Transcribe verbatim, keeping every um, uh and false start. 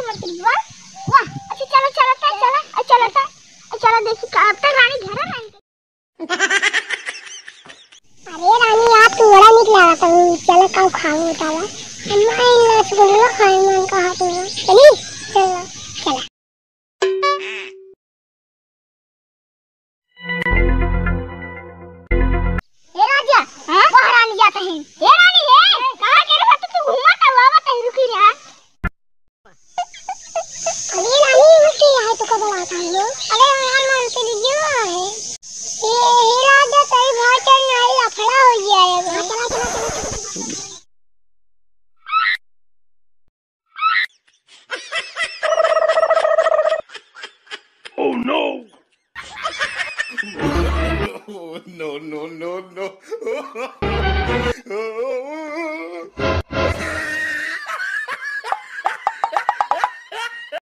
वाह, वाह, अच्छा, चलो, चलो, चलो, चलो, चलो, देखी, कब तक रानी घर है, रानी। अरे रानी, आज तू बड़ा निक लागत हूँ, चलो, का खाओ, बतावा। अम्मा, इन रसगुल्ला खाए मन कहा तू। चली, चलो, चलो। ए राजा, हाँ? महारानी जात है। ए रानी रे, कहाँ के रे? तू, तू घूमत है, आवत है, रुकी रे। अरे रानी, वो के है तो कब आता है वो? अरे यार, मान के लीजिए वो है। ए, हे राजा, तेरी भाई चल, नहीं लफड़ा हो गया है अभी। हाँ, चला, चला, चला, चला, चला। Oh no! No, no, no, no.